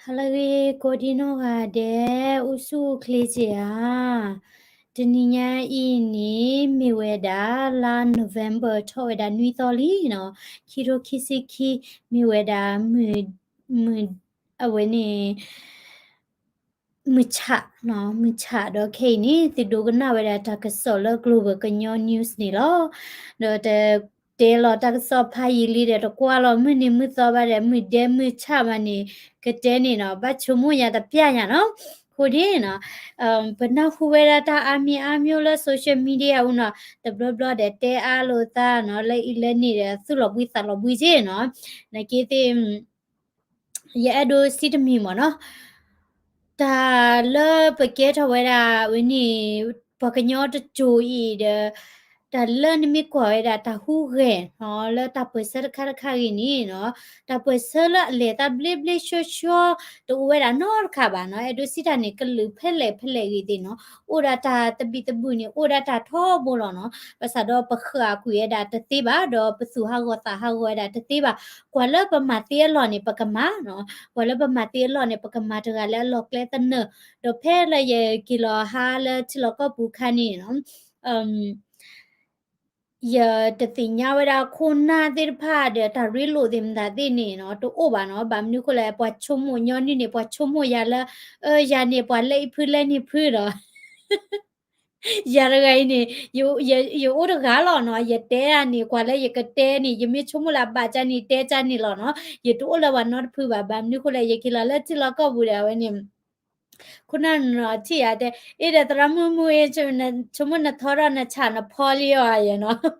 ဟါလၢအဂ့ၤ ကိးဒံနီၢ်ဂၤဒဲး အိၣ်ဆူၣ်အိၣ်ချ့စ့ၢ်ဧါ. တနံၤညါအံၤန့ၣ် မ့ၢ်ဝဲဒၣ်လါ November ထီၣ်ဝဲဒၣ်နွံသီလံနီၤ, ခံထိခံဆံခံ, မ့ၢ်ဝဲဒၣ် မုၢ် မုၢ် အဝဲန့ၣ် မုၢ်ဆးနီၤ, မုၢ်ဆးဒီးခဲအံၤန့ၣ် သုဒိကနၣ်ဝဲဒၣ်တၢ်ကစီၣ်လၢ Global ကညီ News န့ၣ်လီၤ. ဒီးတတဲလီၤတၢ်ကစီၣ်ဖးယံာ်လံဒီး တကွၢ်လီၤမုၢ်နံၤမုၢ်သီဘၣ်ဒီး မုၢ်ဒဲမုၢ်ဆးဘၣ်န့ၣ် ကတဲန့ၣ်နီၤ ဘၣ်ဆိကမိၣ်ယၤတပျၢ်ယၤနီၤ. အဃိန့ၣ်နီၤ ပနၢ်ဟူဝဲဒၣ်တၢ်အါမံၤအါမျိၤလၢ social media အူနီၤ, တဘျီဘျီဒီးတဲအါလိာ်သးနီၤ, လၢအံၤလၢန့ၣ်ဒီး သူၣ်လီၤဘှံးသးလီၤဘှံးက့နီၤ. နာ်က့သ့ၣ် ယအဲၣ်ဒိးစံးတမံၤမ့ၢ်နီၤ, တၢ်လၢပကဲထီၣ်ဝဲဒၣ်ဝဲန့ၣ် ပှၤကညီတစိၤအံၤဒီး တၢ်လၢနမ့ၢ်ကွၢ်ဝဲဒၣ်တၢ်ဟူးဂဲၤနီၤ လၢတၢ်ပၢၢ်ဆၢတခါတခါဂ့ၤန့ၣ်နီၤ, တၢ်ပၢၢ်ဆၢလၢအလဲၤတၢ်ဘျ့ဘျ့ဆှီဆှီ တအိၣ်ဝဲဒၣ်နီတခါဘၣ်နီၤ. အဲၣ်ဒိးစံးတၢ်န့ၣ် ကလုာ်ဖဲလဲၣ်ဖဲလဲၣ်ဂ့ၤသ့ၣ်နီၤ အိၣ်ဒၣ်တၢ်သဘံၣ်သဘုၣ်န့ၣ် အိၣ်ဒၣ်တၢ်ထီဘိလီၤနီၤ. ဘၣ်ဆၣ်ဒီးပဃၣ်ကွံာ်ဝဲဒၣ်တသ့ဘၣ် ဒီးပသူၣ်ဟးဂီၤသးဟးဂီၤဝဲဒၣ်တသ့ဘၣ်. ကွၢ်လၢပမၤသ့အလီၢ်န့ၣ် ပကမၤနီၤ, ကွၢ်လၢပမၤသ့အလီၢ်န့ၣ် ပကမၤတဂၤလၢအလီၢ်ကျဲသနၢၣ်. ဒီးဖဲလၢယက့ၤလီၤဟါလၢထံလီၢ်ကီၢ်ပူၤခါန့ၣ်နီၤ ယတသ့ၣ်ညါဝဲဒၣ်ခိၣ်နၢ်သ့ၣ်တဖၣ်ဒီး တၢ်ရ့လိာ်သ့ၣ်မတၤသ့ၣ်န့ၣ်နီၤ တအိၣ်ဘၣ်နီၤ. ဘၣ်မနုၤအဃိလဲၣ် ပှၤဆိကမိၣ်ညီနုၢ်န့ၣ် ပှၤဆိကမိၣ်ယၤလၢ အၢ ယၤန့ၣ် ပှၤလၢအံၤဖုလၢန့ၣ်ဖုဒီး ယၤတဂၤအံၤန့ၣ် ယအိၣ်တဂၤလီၤနီၤ, ယတဲဒၣ်န့ၣ် ကွၢ်လၢယကတဲန့ၣ် ယမ့ၢ်ဆိကမိၣ်လၢအဘၣ်ကၢ်န့ၣ် တဲကၢ်န့ၣ်လီၤနီၤ. ယတအိၣ်လၢပှၤနီတဖုဘၣ်. ဘၣ်မနုၤအဃိလဲၣ် ယက့ၤလီၤလၢထံလီၢ်ကီၢ်ပူၤဒီး အဝဲန့ၣ် ခိၣ်နၢ်နီၤထံၣ်ယၤတဲ အ့ ဒီးသရၣ်မုၣ်မုၣ်အ့ ဆိကမိၣ်နထီထီၣ်နဆးနဖီလံအီၤယဲနီၤ.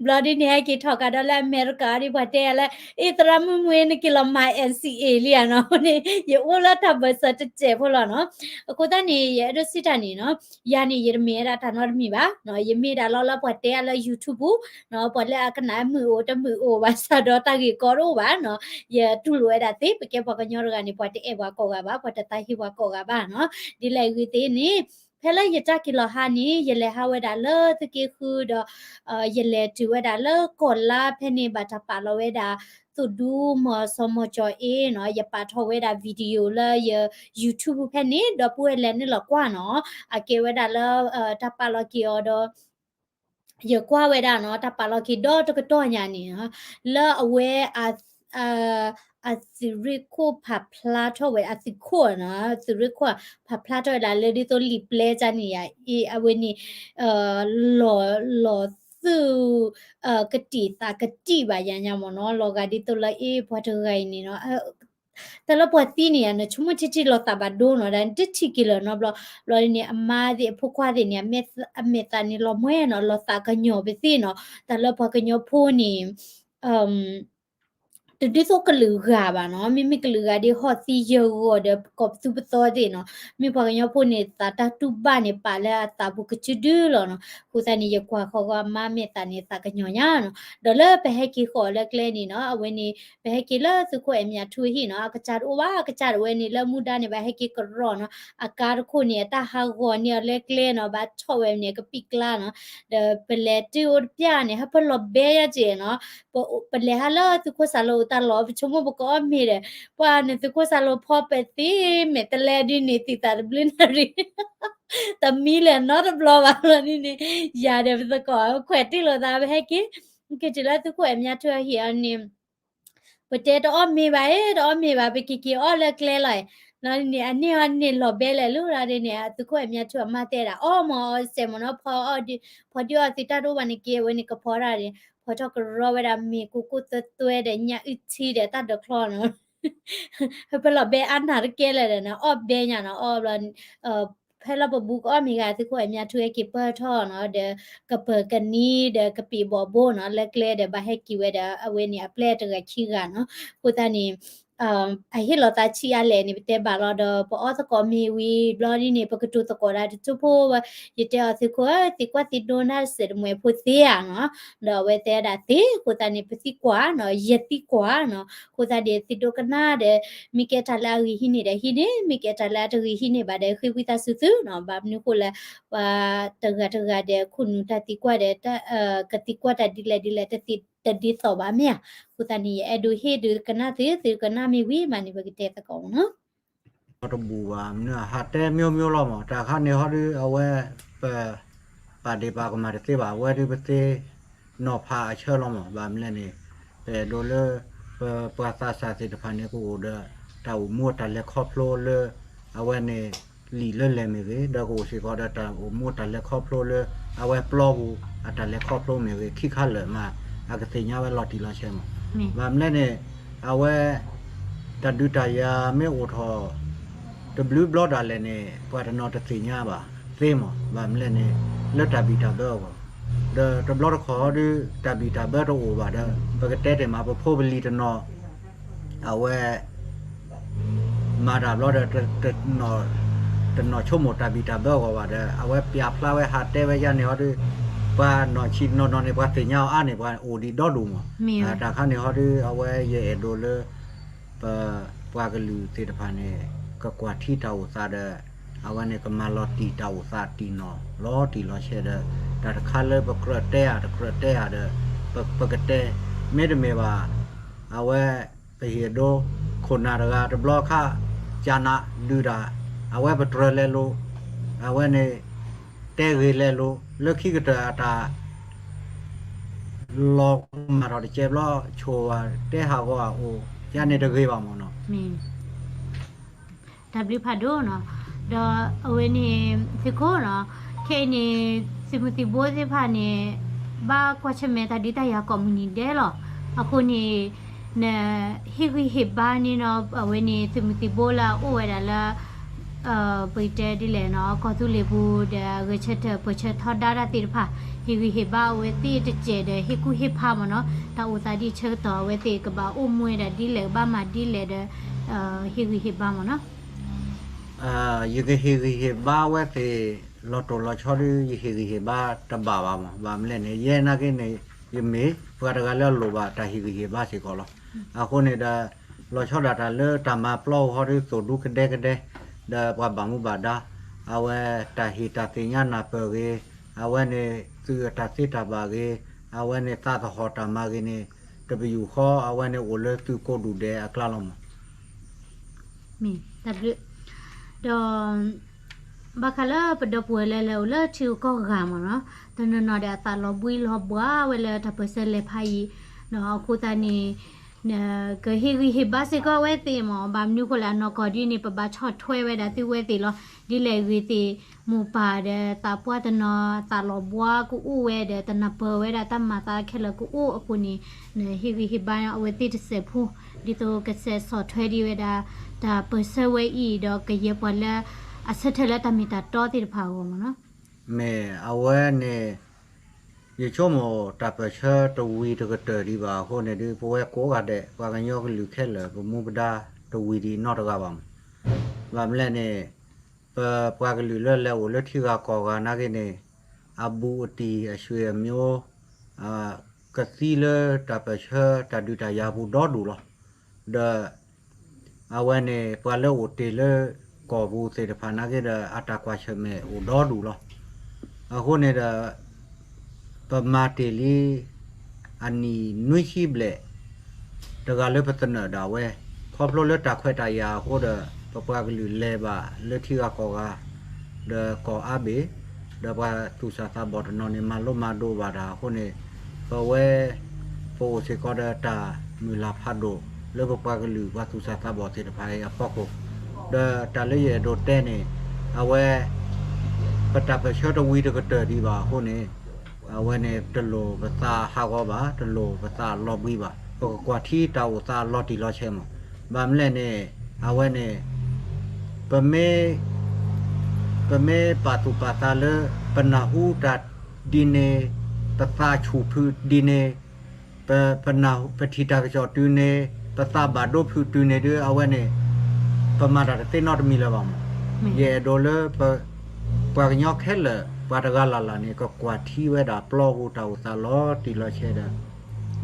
ဘျီဒ်န့ၣ် ဟဲက့ၤထီၣ်ကဒီးလၢအမဲရကၤဒ်ပှၤတဲယၤလၢ အ့ သရၣ်မုၣ်မုၣ်အ့ နက့ၤလီၤမၤ N C A လံဧါနီၤ. န့ၣ် ယအိၣ်လၢတၢ်ပၢၢ်ဆၢတစဲးဖိလီၤနီၤ. အဃိသတးန့ၣ် ယအဲၣ်ဒိးစံးတၢ်န့ၣ်နီၤ ယၤန့ၣ် ယတမ့ၢ်ဝဲဒၣ်တၢ်နီတမံၤဘၣ်နီၤ. ယမ့ၢ်ဒၣ်လီၤလၢပှၤတဲအါလၢ YouTube ပူၤနီၤ, ပှၤလၢအကနၣ်မုာ်အိၣ်တမုာ်အိၣ်ဘၣ်ဆၣ်ဒီးတၢ်ဂ့ၢ်ကီတအိၣ်ဘၣ်နီၤ. ယတူၢ်လိာ်ဝဲဒၣ်သ့ ပကဲပှၤကညီတဂၤန့ၣ် ပှၤတအဲၣ်ပှၤကိးဂၤဘၣ်, ပှၤတသးဟ့ပှၤကိးဂၤဘၣ်နီၤ. ဒ်လဲၣ်ဂ့ၤသ့ၣ်န့ၣ် ဖဲလၢယတၢ်က့ၤလီၤဟါန့ၣ် ယလဲၤဟးဝဲဒၣ်လၢသုးက့ဃုဒီး ယလဲၤတုၤဝဲဒၣ်လၢကီၢ်လါဖဲန့ၣ် ဘၣ်တၢ်ပာ်လီၤဝဲဒၣ် သုးဒူမီၤစီၤမီၤကၠီၤအ့နီၤ, ယပာ်ထီၣ်ဝဲဒၣ် video လၢယ YouTube ဖဲန့ၣ် ဒီပုၢ်ဝဲၢ်လဲၤနုာ်လီၤကွၢ်နီၤ, အကဲဝဲဒၣ်လၢ တၢ်ပာ်လီၤက့ၤအီၤဒီး ယကွၢ်ဝဲဒၣ်နီၤ, တၢ်ပာ်လီၤက့ၤဒီတကတီၢ်ညါန့ၣ်နီၤ, လၢအဝဲ အသုးရ့ၣ်ခိၣ်ဖးဖျါထီၣ်ဝဲ အသုးခိၣ်နီၤ, သုးရ့ၣ်ခိၣ်ဖးဖျါထီၣ်ဝဲဒၣ်လၢဒ်သိးလံာ်ပျဲကၢ်န့ၣ်ယၤ အ့ အဝဲန့ၣ် လီၤ လီၤသူၣ် ကတံာ်သးကတံာ်ဘၣ်ယၤညါမ့ၢ်နီၤ, လီၤဂာ်ဒ်သိးလၢအ့ ပှၤတဂၤအံၤန့ၣ်နီၤ တၢ်လၢပှၤသံန့ၣ်ယၤ နဆိကမိၣ်ထံထံလီၤသးဘၣ်ဒိနီၤ, ဒီးတထံၣ်က့ၤလၢၤနီတဘျီ, ဘျီဒ်န့ၣ် အမါသ့ၣ်အဖိခွါသ့ၣ်န့ၣ် အမဲာ်သးန့ၣ်လီၤမှဲနီၤ, လီၤသးကညီၤပသ့ၣ်နီၤ, တၢ်လၢပှၤကညီဖိန့ၣ် တဒ်သိးကလုာ်ဂၤဘၣ်နီၤ, မ့မ့ၢ်ကလုာ်ဂၤဒ်ဟီၣ်သံယၢၤဂီၤဒီးကိးပသူပသီသ့ၣ်နီၤ, မ့ၢ်ပှၤကညီဖိန့ၣ် သးတၢ်တူၢ်ဘၣ်န့ၣ် ပာ်လၢအသးပူၤကစုဒုလီၤနီၤ, အဃိသတးန့ၣ် ယကွၢ်ဃီၤဂီၤအမါမဲာ်သးန့ၣ် သးကညီၤညါနီၤ, ဒီးလၢပဟဲက့ၤဃီၤလၢကျဲန့ၣ်နီၤ, အဝဲန့ၣ် ပဟဲက့ၤလၢသုးခိၣ်အဲၣ်မၠးထူအဟံၣ်နီၤ, အကစၢ်တအိၣ်ဘၣ်, အကစၢ်တဝဲန့ၣ် လၢမူဒါန့ၣ် ဘၣ်ဟဲက့ၤကရီၣ်နီၤ, အကါတခိၣ်န့ၣ် အတၢ်ဟးဂီၤန့ၢ်အီၤလၢကျဲနီၤ, ဘၣ်ထီၣ်ဝဲန့ၣ် ကပံာ်ကျါနီၤ, ဒီးပလဲၤတုၤအိၣ်တပျၢ်န့ၣ် ဟဲပလီၤဘဲယါက့နီၤ, ပလဲၤဟးလၢသုးခိၣ်စၢ်လိာ်အိၣ်တၢ်လီၢ် ပဆိကမိၣ်ပကအီၣ်မ့ၤဒီး ပှၤန့ၣ်သုးခိၣ်စၢ်လိာ်ဖီပဲာ်သ့မဲာ်တလဲဒ်န့ၣ် သံသးတဘျုးနၣ်ရံၣ် တမံလၢၤနီတဘျီဘၣ်လီၤဒ်န့ၣ်, ယၤဒီးပသကိးခွဲးတ့ၢ်လိာ်သး ပဟဲက့ၤ က့ၤတုၤလၢသုးခိၣ်အဲၣ်မၠးထူအဟံၣ်အီၤန့ၣ် ပတဲတအီၣ်မ့ၤဘၣ်အ့ တအီၣ်မ့ၤဘၣ် ပက့ၤက့ၤအီၣ်လၢကျဲလီၤ, လီၤန့ၣ် အန့ၢ်အီၤန့ၣ်လီၤဘဲလဲၣ်လီၤဒ်န့ၣ် သုးခိၣ်အဲၣ်မၠးထူအမါတဲဒၣ် အီၣ်မ့ၤအီၣ်စဲးမ့ၢ်နီၤ ဖီအီၣ်ဒုး ဖီဒုးအီၣ်သံတၢ်တအိၣ်ဘၣ်န့ၣ်က့ၤ အဝဲန့ၣ်ကဖီတၢ်န့ၣ် ဖီထီၣ်ကရီဝဲဒၣ်မ့ၤကိၢ်ကိၢ်သွဲသွဲဒီးညၣ်အုၣ်ထံဒီးတၢ်ဒၢးချီနီၤ ပလီၤဘဲအါနၢ်တကဲလၢာ်ဒီးနီၤ အီၣ်ဘဲညါနီၤ အီၣ်ဘျီ ဖဲလၢပဘူးကအီၣ်မ့ၤဂၤ သုးခိၣ်အဲၣ်မၠးထူဟဲက့ၤပၢၢ်ထီၣ်နီၤ ဒီးကပၢၤကနံၤဒီးကပံာ်ဘီဘိနီၤ လၢကျဲဒီးဘၣ်ဟဲက့ၤဝဲဒီး အဝဲန့ၣ်အပျဲၢ်တဂၤခံဂၤနီၤ အဃိသတးန့ၣ် အဟ့ၣ်လီၤသးဆံးအါလဲၣ်န့ၣ် ပတဲဘၣ်လီၤဒီး ပအီၣ်သကိးမ့ၤဝံၤဘျီဒ်န့ၣ် ပကတိၤသကိးဒၣ်တစိၢ်ဖိဝဲ ယတဲအီၤသုးခိၣ်ဧၢ သံကွၢ်သံဒိနၢ်စဲးတမှဲၤဖိသ့ဧါနီၤ ဒီးအဝဲတဲဒၣ်သ့ အဃိသတးန့ၣ် ပသံကွၢ်နီၤ ယသံကွၢ်နီၤ အဃိသတးန့ၣ် သုဒိကနၣ်ဒီး မ့ၢ်ကဲတၢ်လၢအဂ့ၤဟံးန့ၢ်ဒီးဟံးန့ၢ် မ့ၢ်ကဲတၢ်လၢအတဂ့ၤဟံးန့ၢ်ဘၣ်ဒီး ဃ့ဝံသးစူၤသုနီၤ ဘၣ်မနုၤဃိလၢ ပှၤတဂၤတဂၤဒီး ခိၣ်နူာ်တၢ်သံကွၢ်ဒီး ကသံကွၢ်တၢ်ဒ်လဲၣ်ဒ်လဲၣ် တဒ်သိးဘၣ်မ့ၢ်ဧါ အဃိသတးန့ၣ် ယအဲၣ်ဒိးဟ့ၣ်ဒုးကနၣ်သု သုကနၣ်မ့ၢ်ဝံၤမးန့ၣ် ပကတဲသကိးမ့ၢ်နီၤ တၢ်လီၤတဘူၣ်ဘၣ် မနုၤ ဟးတဲမျိုးမျိုးလီၤမး တၢ်ခါန့ၣ်ဟီဒု အဝဲ ပ ပာ်ဒ့ၣ်ပာ်ကမၣ်တသ့ဘၣ် အဝဲဒုပသ့ နီၤဖးအဆၢလီၤမး ဘၣ်မလဲၣ်န့ၣ် ပအဲၣ်ဒိးလၢ ပပှၤသးစၢ်သ့ၣ်တဖၣ်န့ၣ် ကအိၣ်ဒီး တၢ်အိၣ်မူအတၢ်လဲၤခီဖျိလၢ အဝဲန့ၣ် လံာ်လၢလဲၢ်မ့ၢ်ဂ့ၤ ဒီးကအိၣ်စ့ၢ်ကီးဒီးတၢ်အိၣ်မူတၢ်လဲၤခီဖျိလၢ အဝဲပျီပူၤ အတၢ်လဲၤခီဖျိမ့ၢ်ဂ့ၤ ခံခါလၢာ်မး အကသ့ၣ်ညါဝဲလီၤတံၢ်လီၤဆဲးမး ဘၣ်မလဲၣ်န့ၣ် အဝဲ တၢ်ဒုးတၢ်ယၤမ့ၢ်အိၣ်ထီၣ် တဘျုးဘျီဒၣ်လဲာ်န့ၣ် ပှၤတနီၤတသ့ၣ်ညါဘၣ်သ့မး ဘၣ်မလဲၣ်န့ၣ် လၢတၢ်ဘံၣ်တၢ်ဘၢအဂီၢ် ဒီးတဘျီတခီၣ်ဟီဒု တၢ်ဘံၣ်တၢ်ဘၢတအိၣ်ဘၣ်ဒီး ပကတဲတ့ၢ်မး ပဖိပလံၤတနီၤ အဝဲ မၤတၢ်ဘျီဒီး တနီၤဆိကမိၣ်တၢ်ဘံၣ်တၢ်ဘၢအဂီၢ်ဘၣ်ဒီး အဝဲပျၢ်ဖျါဝဲဟးတဲဝဲယါန့ၣ်ဟီဒု ပှၤနီၢ်ဆံးနီၢ်နီၢ်န့ၣ် ပှၤသ့ၣ်ညါအီၤအါန့ၣ် ပှၤအိၣ်ဒံးဒီဒူၣ်မး တၢ်ခါန့ၣ်ဟီဒု အဝဲယအဲၣ်ဒိးလၢ ပပှၤကလုာ်သ့ၣ်တဖၣ်န့ၣ် ကကွၢ်ထံတၢ်အိၣ်သးဒီး အဝဲန့ၣ်ကမၤလီၤတံၢ်တၢ်အိၣ်သးတံၢ်နီၢ်လီၤတံၢ်လီၤဆဲးဒီး တၢ်တခါလၢပကြၢးတဲဧါတကြၢးတဲဧါဒီး ပကတဲ မ့တမ့ၢ်ဘၣ် အဝဲ ပဟ့ၣ်ဒိ ခိၣ်နၢ်တဂၤတဘျီခါ ကနးဒုးတၢ် အဝဲပတြၢၤလဲၤလိာ် အဝဲန့ၣ် တဲဂ့ၤလဲၤလိာ် လၢခံကတၢၢ်အတၢ် လီၤမၢ်ထီၣ်တစဲးဘျီ ဆိၣ်တဲဟးဂီၤအအိၣ် ယါန့ၣ်တဂ့ၤဘၣ်မ့ၢ်နီၤ တၢ်ဘျုးဖးဒိၣ်နီၤ, ဒီးအဝဲန့ၣ် သုးခိၣ်နီၤ, ခဲအံၤန့ၣ် သုးမုၢ်သံၣ်ဘိသ့ၣ်တဖၣ်န့ၣ် ဘၣ်ကွၢ်ဆၢၣ်မဲာ်တၢ်ဒုးတၢ်ယၤကိးမုၢ်နံၤဒဲးလီၤ. အဃိန့ၣ် နဟ့ၣ်ဂံၢ်ဟ့ၣ်ဘါန့ၣ်နီၤ အဝဲန့ၣ် သုးမုၢ်သံၣ်ဘိလၢအအိၣ်ဝဲဒၣ်လၢ ပကတဲဒ်လဲၣ်နီၤ ကီၢ်သူလ့ၤပူၤဒီး ဂဲၤဆၢထၢၣ်ပၢၢ်ဆၢထီဒါတၢ်သ့ၣ်တဖၣ် ဟ့ၣ်ဂံၢ်ဟ့ၣ်ဘါအဝဲသ့ၣ်တစဲးဒီး ဟ့ၣ်ကူၣ်ဟ့ၣ်ဖးမ့ၢ်နီၤ တၢ်အိၣ်သးဒ်ဆၢကတီၢ် အဝဲသ့ၣ်ကဘၣ်အိၣ်မူဝဲဒၣ်ဒ်လဲၣ် ကဘၣ်မၤဒ်လဲၣ်ဒီး ဟ့ၣ်ဂံၢ်ဟ့ၣ်ဘါမ့ၢ်နီၤ. ယကဟ့ၣ်ဂံၢ်ဟ့ၣ်ဘါဝဲသ့ၣ် လီၤတိၢ်လီၤဆီဒီး ယဟ့ၣ်ဂံၢ်ဟ့ၣ်ဘါတဘၣ်ဘၣ်မ့ၢ် ဘၣ်မလဲၣ်န့ၣ် ယဲနာ်က့န့ၣ် ယမ့ၢ်ပှၤတဂၤလၢအလိၣ်ဘၣ်တၢ်ဟ့ၣ်ဂံၢ်ဟ့ၣ်ဘါစ့ၢ်ကီးလီၤ. အဃိန့ၣ်ဒီး လီၤဆီဒၣ်တၢ်လၢတၢ်မၤပျီဟီဒီး သိၣ်ဒူကဒဲကဒဲ ဒီးပှၤဘၣ်မူဘၣ်ဒါ အဝဲတၢ်ဟ့ၣ်တၢ်သ့ၣ်ညါနၢ်ပၢၢ်ဂ့ၤ အဝဲန့ၣ်သုးအတၢ်သ့တၢ်ဘၣ်ဂ့ၤ အဝဲန့ၣ်သးသဟီၣ်တၢ်မၤဂ့ၤန့ၣ် တပယူာ်ဃီ အဝဲန့ၣ်အိၣ်လၢသုးကိးဒူၣ်ဒဲးအကျါလီၤမး ဒီး ဘၣ်ဃးလၢပဒီပုၢ်ဝဲၢ်လၢလဲၤအိၣ်လၢထံဂုၤကီၢ်ဂၤမ့ၢ်နီၤ, တနီၤနီၤဒီးအသးလီၤဘှံးလီၤဘှါဝဲလၢတၢ်ပၢၢ်ဆၢလဲၤဖးယံာ်, အဃိသတးန့ၣ် ကဟ့ၣ်ဂံၢ်ဟ့ၣ်ဘါစ့ၢ်ကီးဝဲသ့ၣ်မ့ၢ် ဘၣ်မနုၤဃိလဲၣ် အနီၢ်ကီၢ်ဒ်န့ၣ် ပဘၣ်ဆီၣ်ထွဲဝဲဒၣ်သုဝဲသ့ၣ်လီၤ. ဒ်လဲၣ်ဂ့ၤသ့ၣ် မိၢ်ပၢ်ဒီးသးပှၢ်တနီၤ သးလီၤဘှါကအိၣ်ဝဲဒီး တနၢ်ပၢၢ်ဝဲဒၣ်တၢ်မၤသးခဲလၢာ်ကအိၣ်အဃိန့ၣ် ဟ့ၣ်ဂံၢ်ဟ့ၣ်ဘါအဝဲသ့ၣ်တစဲးဖိ ဒ်သိးကဆဲးဆီၣ်ထွဲဒံးဝဲဒၣ် တၢ်ပၢၢ်ဆၢဝဲအံၤ ဒီးကယဲၢ်ပှၤလၢ အဆၢထၢၣ်လၢတၢ်မ့ၢ်တၢ်တီသ့ၣ်တဖၣ်အဂီၢ်မ့ၢ်နီၤ. မ့ၢ်အဝဲန့ၣ် ယဆိကမိၣ်တၢ်ပၢၢ်ဆၢတဝံၤတကတၢၢ်ဒံးဘၣ်အဃိန့ၣ်ဒုး ပဝဲကိးဂၤဒဲး ပှၤကညီကလုာ်ခဲလၢာ် ပမူပဒါတဝံၤဒံးနီတဂၤဘၣ်မး. ဘၣ်မလဲၣ်န့ၣ် ပပှၤကလုာ်လၢလဲၤအိၣ်လၢထံဂၤကီၢ်ဂၤနာ်က့န့ၣ် အဘူးအတံၢ်အဆွေအမျိုး ကသံလၢတၢ်ပၢၢ်ဆၢတၢ်ဒုးတၢ်ယၤပူၤဒီဒူၣ်လီၤ. ဒီး အဝဲန့ၣ် ပှၤလၢအိၣ်တ့ၢ်လၢကီၢ်ပူၤသ့ၣ်တဖၣ်နာ်က့ဒီး အတၢ်ကွၢ်ဆၢၣ်မဲာ်အိၣ်ဒီဒူၣ်လီၤ. အဃိန့ၣ်ဒီး ပမၤတ့ၢ်လံ အနံၣ်နွံဆံဘျဲၣ် တဂၤလၢပသနၢၣ်ဒၣ်ဝဲ ခီဖျိလၢတၢ်ခွဲးတၢ်ယာ်အဃိဒီး ပပှၤကလုာ်လဲၤဘၣ်လၢထံဂၤကီၢ်ဂၤ ဒီးကီၢ်အါဘ့ၣ် ဒီးပှၤသူၣ်စၢ်သးဘီၣ်တနီၤန့ၣ် မၤလိမၤဒိးဘၣ်တၢ်အဃိန့ၣ် ပဝဲ ပအိၣ်စ့ၢ်ကီးဒီးတၢ်မုၢ်လၢ်ဖးဒိၣ် လၢပပှၤကလုာ်ပှၤသူၣ်စၢ်သးဘီၣ်သ့ၣ်တဖၣ်အံၤအဖီခိၣ် ဒီးတၢ်လၢယအဲၣ်ဒိးတဲန့ၣ် အဝဲ ပတၢ်ပၢၢ်ဆၢတဝံၤတကတၢၢ်ဒံးဘၣ်အဃိန့ၣ် အဝဲန့ၣ်တလိၣ်ပသးဟးဂီၤဘၣ် တလိၣ်ပသးလီၤဘှံးဘၣ် ပကကွၢ်ထံတၢ်အိၣ်သးလီၤတံၢ်လီၤဆဲးမး ဘၣ်မလဲၣ်န့ၣ် အဝဲန့ၣ် ပမ့ၢ် ပမ့ၢ်ပာ်သူၣ်ပာ်သးလၢ ပနၢ်ဟူတၢ်ဒ်န့ၣ် ပသးဆူၣ်ဖုးဒ်န့ၣ် ပ ပနၢ် ပထံၣ်တၢ်ကစီၣ်တုၤန့ၣ် ပသးဘၣ်ဒိဖုးတုၤန့ၣ်ဒုး အဝဲန့ၣ် ပမၤတၢ်တသ့နီတမံၤလၢၤဘၣ်မး. ယအဲၣ်ဒိးလၢ ပှၤကညီခဲလၢာ် ပှၤတဂၤလၢ်လၢ်န့ၣ် ကကွၢ်ထံဝဲဒၣ်ပျီပူၤတၢ်အိၣ်သးလီၤတံၢ်လီၤဆဲးဒီး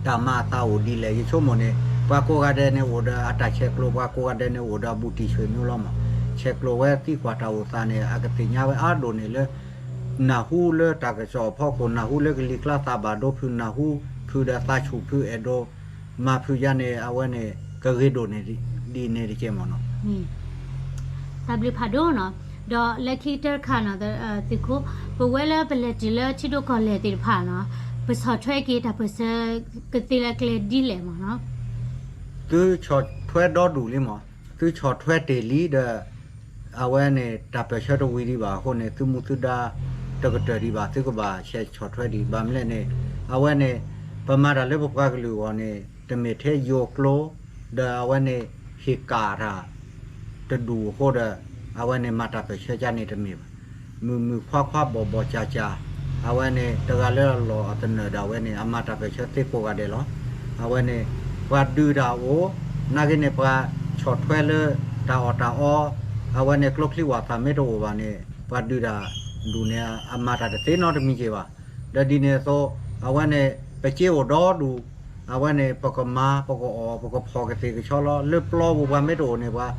တၢ်မၤအသးအိၣ်ဒ်လဲၣ် ယဆိကမိၣ်န့ၣ် ပှၤကိးဂၤဒဲးန့ၣ်အိၣ်ဒီးအတၢ်ဆဲးကျိး ပှၤကိးဂၤဒဲးန့ၣ်အိၣ်ဒီးအဘူးတံၢ်ဆွေမျိုးလီၤမး. ဆဲးကျိးဝဲသံကွၢ်တၢ်အိၣ်သးန့ၣ် အကသ့ၣ်ညါဝဲအါဒိၣ်န့ၣ်လၢ နၢ်ဟူလၢတၢ်ကစီၣ်အဖီခိၣ် နၢ်ဟူလၢကလံၤကျါသးဘၣ်ဒိဖုး နၢ်ဟူဖုးဒီးသးဆူၣ်ဖုးအဲၣ်ဒိး မၤဖုးယါန့ၣ် အဝဲန့ၣ် ကဂ့ၤဒိၣ်န့ၣ်ဒ်န့ၣ်တကဲမးနီၤ. တၢ်ဘျုးဖးဒိၣ်နီၤ, ဒီးလၢခံကတၢၢ်တခါနီၤ သုးခိၣ်, ပဝဲလၢပလဲၤတုၤလၢထံဒိၣ်ကီၢ်လဲၢ်သ့ၣ်တဖၣ်နီၤ, ပဆီၣ်ထွဲက့ၤတၢ်ပၢၢ်ဆၢ ကသ့လၢကျဲဒ်လဲၣ်မးနီၤ. သုဆီၣ်ထွဲဒီဒူၣ်လံမး, သုဆီၣ်ထွဲတ့ၢ်လံဒီး အဝဲန့ၣ် တၢ်ပၢၢ်ဆၢတဝံၤဒံးဘၣ်အဃိန့ၣ် သုမူသုဒါတကတၢၢ်ဒံးဘၣ် သုကဘၣ်ဆဲးဆီၣ်ထွဲဒံး ဘၣ်မနုၤလဲၣ်န့ၣ် အဝဲန့ၣ် ပမၤတၢ်လၢပပှၤကလုာ်အဂီၢ်န့ၣ် တမ့ၢ်ထဲယိၤကျိ ဒီးအဝဲန့ၣ် ဟ့ၣ်ကၣ်တၢ် တဒူၣ်အဃိဒီး အဝဲန့ၣ် မၤတၢ်ပၢၢ်ဆၢကန့ၣ်တမ့ၢ်ဘၣ်. မုၣ်မုၣ်ခွါခွါ ဘီၣ်ဘီၣ်စၢ်စၢ် အဝဲန့ၣ် တဂၤလၢအလီၢ်အသနၢၣ်ဒီး အဝဲန့ၣ် အမၤတၢ်ပၢၢ်ဆၢသ့ကိးဂၤဒဲးလီၤ. အဝဲန့ၣ် ပှၤဒုးတၢ်အိၣ် နာ်က့န့ၣ် ပှၤဆီၣ်ထွဲလၢတၢ်အီၣ်တၢ်အီ အဝဲန့ၣ် ကျိချံဝၣ်သၣ်မ့ၢ်တအိၣ်ဘၣ်န့ၣ် ပှၤဒုးတၢ်ဒူၣ်န့ၣ် အမၤတၢ်တသ့နီတမံၤက့ၤဘၣ်. ဒီးဒ်န့ၣ်အသိး အဝဲန့ၣ် ပစ့အိၣ်ဒီဒူၣ် အဝဲန့ၣ် ပကမၤ ပကအီၣ် ပကဖီၣ်ကသ့ၣ်ကဆီလီၤ. လၢပျီပူၤပှၤမ့ၢ်တအိၣ်န့ၣ် ပှၤ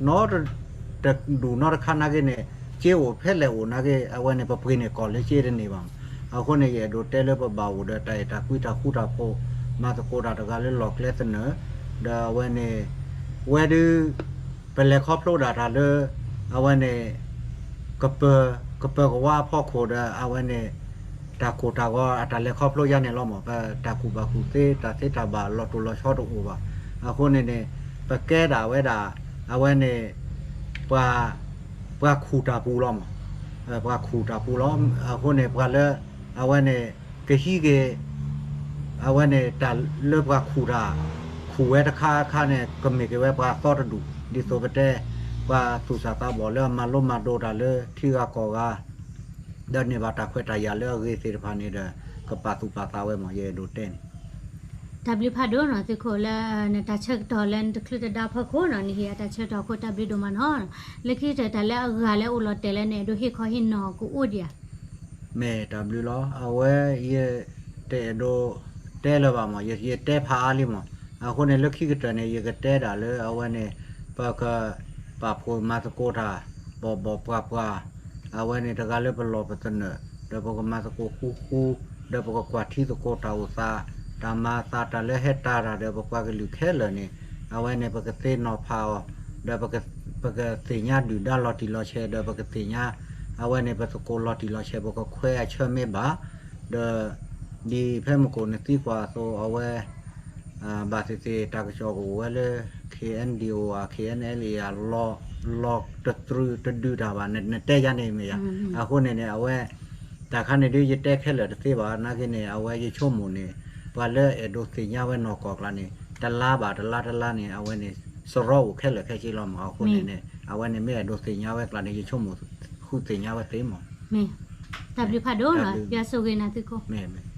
နီတ တဒူၣ်နီတခါနာ်က့န့ၣ် စ့အိၣ်ဖဲလဲၣ်အိၣ်နာ်က့ အဝဲန့ၣ် ပပှ့ၤန့ၣ်ကီၢ်လၢစ့တန့ၢ်ဘၣ်မး. အဃိန့ၣ် ယအဲၣ်ဒိးတဲလၢပဘၣ်အိၣ်ဒီးတၢ်အဲၣ်တၢ်ကွံတၢ်ဃူတၢ်ဖိး မၤသကိးတၢ်တဂၤလၢလီၢ်ကျဲသနၢၣ် ဒီးအဝဲန့ၣ် ဝဲဒုး ပလဲၤခီဖျိဒၣ်တၢ်လၢ အဝဲန့ၣ် ကပၢၤ ကပၢၤကဝါအဖီခိၣ်ဒီး အဝဲန့ၣ် တၢ်ကိၢ်တၢ်ဂီၤအတၢ်လဲၤခီဖျိယါန့ၣ်လီၤမး. ပတၢ်ကူၣ်ဘၣ်ကူၣ်သ့ တၢ်သ့တၢ်ဘၣ် လီၤတိၢ်လီၤဆီတအိၣ်ဘၣ်. အဃိန့ၣ်န့ၣ် ပကဲဒၣ်ဝဲဒၣ် အဝဲန့ၣ် ပှၤ ပှၤခူၣ်တၢ်ပူၤလီၤမး. ပှၤခူၣ်တၢ်ပူၤလီၤ. အဃိန့ၣ် ပှၤလၢ အဝဲန့ၣ် ကဟံးက့ၤ အဝဲန့ၣ် တၢ်လၢပှၤခူၣ်တၢ် ခူၣ်ဝဲတခါခါန့ၣ် ကမ့ၢ်က့ၤဝဲပှၤသီတဒူၣ် ဒ်သိးပတဲ ပှၤသူၣ်စၢ်သးဘီၣ်လၢအမၤလိမၤဒိးတၢ်လၢထံဂၤကီၢ်ဂၤ ဒီးန့ၢ်ဘၣ်တၢ်ခွဲးတၢ်ယာ်လၢအဂ့ၤသ့ၣ်တဖၣ်န့ၣ်ဒီး ကပာ်သူၣ်ပာ်သးဝဲမး ယအဲၣ်ဒိးတဲန့ၣ် တၢ်ဘျုးဖးဒိၣ်နီၤ သုးခိၣ်လၢ နတၢ်ဆၢကတီၢ်လၢနတချုးတဒါဖီခိၣ်နီၤ နဟ့ၣ်အတၢ်ဆၢကတီၢ်အဃိ တၢ်ဘျုးဒိၣ်မးနီၤ. လၢခံကတၢၢ်တၢ်လၢအဂၤလၢအိၣ်လီၤတဲာ်လၢနအဲၣ်ဒိးဟ့ၣ်ခီဟ့ၣ်နီၤကအိၣ်ဒံးဧါ. မ့ၢ်တၢ်ဘျုးလီၤ. အဝဲယတအဲၣ်ဒိးတဲလၢၤဘၣ်မး ယတဲဖးအါလံမး. အဃိန့ၣ် လၢခံကတၢၢ်န့ၣ် ယကတဲဒၣ်လၢအဝဲန့ၣ် ပကပာ်ဖှိၣ်မၤသကိးတၢ် ဘီၣ်ဘီၣ်ပှၢ်ပှၢ် အဝဲန့ၣ်တဂၤလၢပလီၢ်ပသနၢၣ် ဒီးပကမၤသကိးဃူဃူ ဒီးပကကွၢ်ထံသကိးတၢ်အိၣ်သး တၢ်မၤအသးတၢ်လၢဟဲတၢ်တၢ်ဒီးပပှၤကလုာ်ခဲလၢာ်န့ၣ် အဝဲန့ၣ် ပကသ့ၣ်နီၣ်ဖးအီၤ ဒီးပက ပကသ့ၣ်ညါဒုၣ်ဒါလီၤတံၢ်လီၤဆဲး ဒီးပကသ့ၣ်ညါ အဝဲန့ၣ် ပသကိးလီၤတံၢ်လီၤဆဲး ပကခွဲးအဆၢမ့ၢ်ဘၣ် ဒီး ဒ်ဖဲမုၢ်ကိၣ်နသံကွၢ်အသိး အဝဲ ဘၣ်သ့ၣ်သ့ၣ်တၢ်ကစီၣ်ကအိၣ်ဝဲလၢ KNDO ဧါ KNLA ဧါ လီၤတတြူးတဒုးတၢ်ဘၣ် နတဲယၤန့ၣ်မ့ၢ်ယၤ အဃိန့ၣ်န့ၣ် အဝဲ တၢ်ခါန့ၣ်ဒုးယတဲခဲလၢာ်တသ့ဘၣ် နာ်က့န့ၣ် အဝဲယဆိကမိၣ်န့ၣ် ပှၤလၢအဲၣ်ဒိးသ့ၣ်ညါဝဲနီၢ်ကီၢ်ကျါန့ၣ် တလါဘၣ်တလါတလါန့ၣ် အဝဲန့ၣ် စရီအိၣ်ခဲလၢာ်ခဲဆ့လီၤမး အဃိန့ၣ်န့ၣ် အဝဲန့ၣ်မ့ၢ်အဲၣ်ဒိးသ့ၣ်ညါဝဲကျါန့ၣ် ယဆိကမိၣ်ဃုသ့ၣ်ညါဝဲသ့မး တၢ်ဘျုးဖးဒိၣ်နီၤ ယွၤဆိၣ်ဂ့ၤနၤသုးခိၣ် မ့ၢ်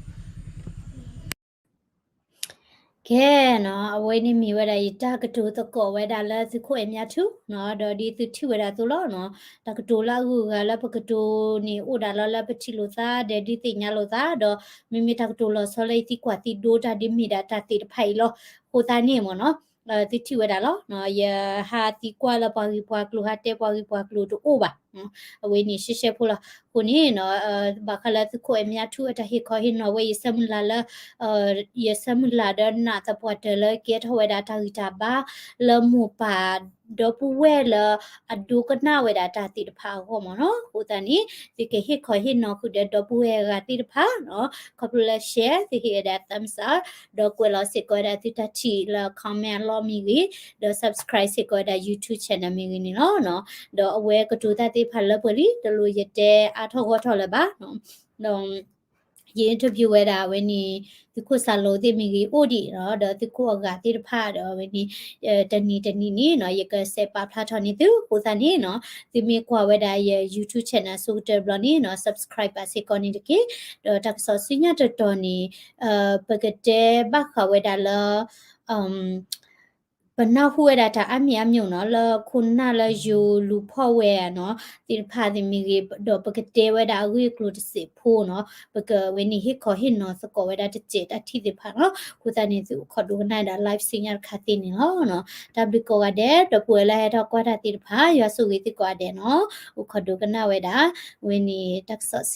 ကဲနီၤ အဝဲန့ၣ်မ့ၢ်ဝဲဒၣ်ယတၢ်ကတိၤသကိးဝဲဒၣ်လၢသုးခိၣ်အဲၣ်မၠါထူနီၤ ဒီးဒ်သုထံၣ်ဝဲဒၣ်အသိးလီၤနီၤ တၢ်ကတိၤလၢအဂုၤအဂၤလၢပကတိၤန့ၣ် အိၣ်ဒၣ်လီၤလၢပထံၣ်လိာ်သးဒီးဒုးသ့ၣ်ညါလိာ်သး ဒီးမ့မ့ၢ်တၢ်ကတိၤလီၤဆီလၢယသံကွၢ်သံဒိတၢ်ဒ်မ့ၢ်ဒၣ်တၢ်သ့ၣ်တဖၣ်အံၤလီၤ. အဃိသတးန့ၣ်မ့ၢ်နီၤ သုထံၣ်ဝဲဒၣ်လီၤ ယဟးသံကွၢ်လၢပှၤဂ့ၢ်ပှၤကျိၤ ဟးတဲပှၤဂ့ၢ်ပှၤကျိၤတအိၣ်ဘၣ် အဝဲန့ၣ်ရှဲရှဲဖိလီၤ. အဃိန့ၣ်နီၤ ဘၣ်ဃးလၢသုးခိၣ်အဲၣ်မၠါထူအတၢ်ဟ့ၣ်ခီဟ့ၣ်နီၤဝဲ ယဆၢမုၢ်လၢ်လၢ ယဆၢမုၢ်လၢ်ဒီးနၢ်သပှၢ်တၢၢ်လၢကဲထီၣ်ဝဲဒၣ်တၢ်ဂံၢ်တၢ်ဘါ လၢမိၢ်ပၢ်ဒီပုၢ်ဝဲၢ်လၢအဒိကနၣ်ဝဲဒၣ်တၢ်သ့ၣ်တဖၣ်အဂီၢ်မ့ၢ်နီၤ. အဃိသတးန့ၣ် သုကဟ့ၣ်ခီဟ့ၣ်နီၤဃုာ်ဒီးဒီပုၢ်ဝဲၢ်အဂၤသ့ၣ်တဖၣ်နီၤ ခီဖျိလၢ share သုဟ့ၣ်ဝဲဒၣ် thumbs up ဒီးကွဲးလီၤစ့ၢ်ကီးဝဲဒၣ်သုတၢ်ထံၣ်လၢ comment အလီၢ်မ့ၢ်ဂ့ၤ ဒီး subscribe စ့ၢ်ကီးဝဲဒၣ် YouTube channel မ့ၢ်ဂ့ၤန့ၣ်လီၤ. ဒီးအဝဲကတိၤတၢ်သ့ၣ်တဖၣ်လၢပှဲၤလံ တလိၣ်ယတဲအါထီၣ်ဂီၢ်ထီၣ်လၢၤဘၣ် ဒီး ယ interview ဝဲဒၣ်အဝဲန့ၣ် သုးခိၣ်စၢ်လိၤသ့ၣ်မ့ၢ်ဂ့ၤ အိၣ်ဒံးနီၤ ဒီးသုးခိၣ်အဂၤသ့ၣ်တဖၣ်ဒီးအဝဲန့ၣ် တနံၤတနံၤန့ၣ်နီၤ ယကစဲးပာ်ဖျါထီၣ်န့ၢ်သု အဃိသတးန့ၣ်နီၤ သုမ့ၢ်ကွၢ်ဝဲဒၣ်ယ YouTube channel အဆိကတၢၢ်တဘျီန့ၣ်နီၤ subscribe ဘၣ်စ့ၢ်ကီးန့ၣ်တက့ၢ်. ဒီးတၢ်ကစီၣ်ဆူညါတတီၤန့ၣ် ပကတဲဘၣ်ဃးဝဲဒၣ်လၢ ပနၢ်ဟူဝဲဒၣ်တၢ်အါမံၤအါမျိၣ်နီၤ လၢခိၣ်နၢ်လၢယိၤလူၤဖီၣ်ဝဲနီၤ သ့ၣ်တဖၣ်သ့ၣ်မ့ၢ်ဂ့ၤ ဒီးပကတဲဝဲဒၣ်အဂ့ၢ်အကျိၤတစဲးဖိနီၤ ပကဝဲန့ၣ်ဟ့ၣ်ခီဟ့ၣ်နီၤသကိးဝဲဒၣ်တစဲးတၢ်ထံၣ်သ့ၣ်တဖၣ်နီၤ အဃိသတးန့ၣ် သုအိၣ်ခိးဒိကနၣ်ဝဲဒၣ် live ဆူညါတခါသ့န့ၣ်လီၤ. တၢ်ဘျုးကိးဂၤဒဲး ဒီပုၢ်ဝဲၢ်လၢဟဲထီၣ်ကွၢ်တၢ်သ့ၣ်တဖၣ် ယွၤဆိၣ်ဂ့ၤသုကိးဂၤဒဲးနီၤ အိၣ်ခိးဒိကနၣ်ဝဲဒၣ် ဝဲန့ၣ်တၢ်ကစီၣ်